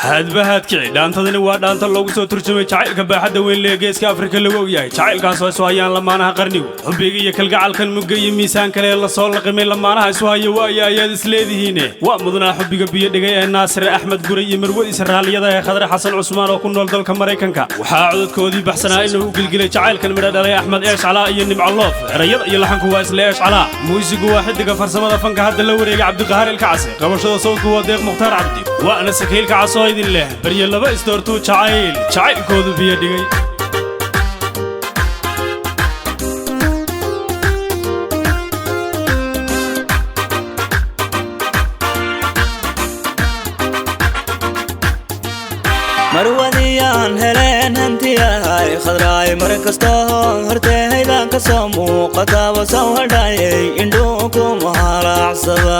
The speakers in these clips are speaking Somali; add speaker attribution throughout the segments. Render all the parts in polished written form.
Speaker 1: Hadba haadkici dhaantadani waa dhaanta loogu soo turjumay jacaylka baaxadda weyn lee Geeska Afrika lagu ogyahay. Jacaylkaas oo isu hayaan lamaanaha qarnigu, xubbiga iyo kalgacalkan mugga iyo miisaan kale la soo laqimay lamaanaha isu haya waaya ayaad isleedihiine. Waa mudnaa xubbiga biyo dhigay ee Naasir Axmed Guray iyo marwadiisa raalliyada ee Khadre Xasan Cusmaan oo ku nool dalka Maraykanka. Waxaa codadkoodii baxsanaa inuu u gilgilay jacaylkan midho dhalay Axmed Eesh Calaa iyo Nimco Loof. Erayada iyo laxanku waa isla Eesh Calaa. Muusigu waa xidiga farsamada fanka hadda la wareegay Cabdiqahaar Ilkacase. Qabashada sawdku waa Deeq Mukhtaar Cabdi. Waana Sakiilka Casoo idin leh baryo laba isdoortuu jacayl jacaylkoodu biyo dhigay.
Speaker 2: Marwadiyaan heleen hantiyahay Khadraay, mar kastoo hortehaydaan ka soo muuqataaba soo hadhaayay indhuu ku muhalacsada.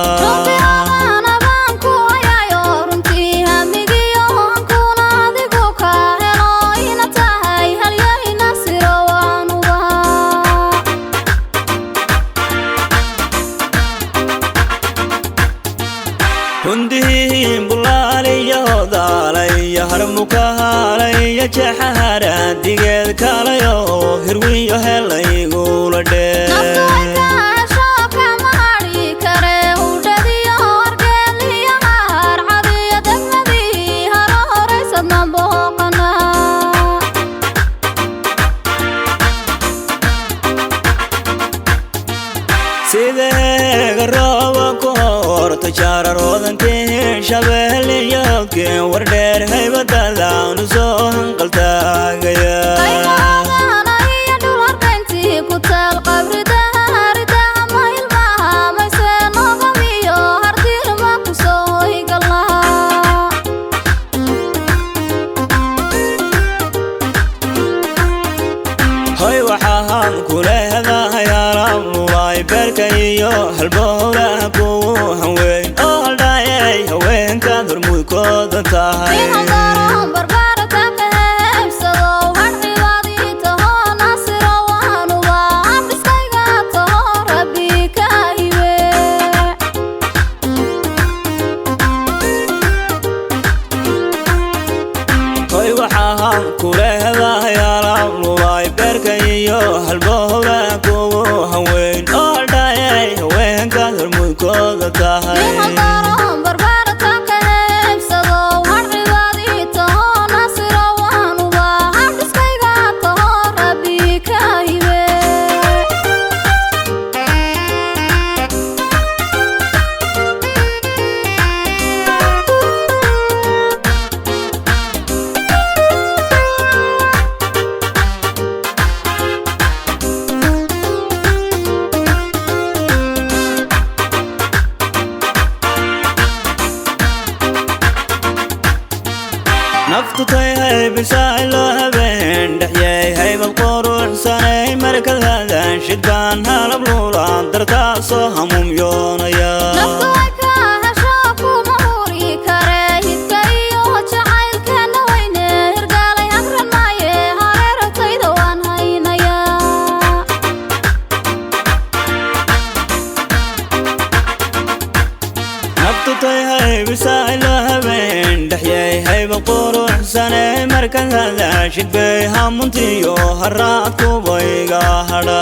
Speaker 2: Hundihiin bulaaliyahodaalaya harmukahaalaya jeexaharaadigeed kaalayo hirwiyo helaygula dhee. Sideega rooba ku horta jaararoodankii shabeeliyokii wardheer haybadadaanu soo hanqaltaagaya. Hoy waxaan ku leedahay alaablubaay beerka iyo halbowlaha kugu hanweyn oo haldhaayay haweenkaad hormuudkooda tahay. Hoy waxaan ku leedahay alaablubaay beerka iyo halbowlaha kugu hanweyn oo haldhaayay haweenkaad hormuudkooda tahay. Naftu tay haybisaay loo habeen dhexyay haybad quruxsanay markad hadan shidbaan halab luulaan dartaasoo hamuumyoonaya. Naftu tay haybisaay loo habeen dhexyay haybad quruxsanay markad hadan shidbay hamuntiyo haraad kubayga hadha.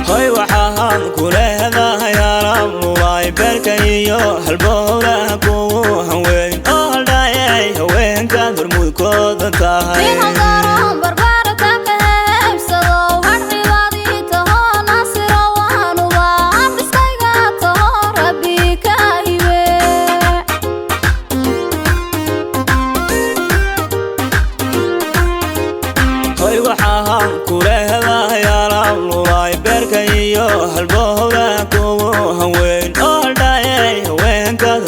Speaker 2: Hoy waxaan ku leedahay alaablubaay beerka iyo halbowlaha kugu hanweyn oo haldhaayay haweenkaad hormuudkooda tahay. Hoy waxaan ku leedahay alaablubaay beerka iyo halbowlaha kugu hanweyn oo haldhaayay haweenkaad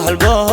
Speaker 2: Halboha.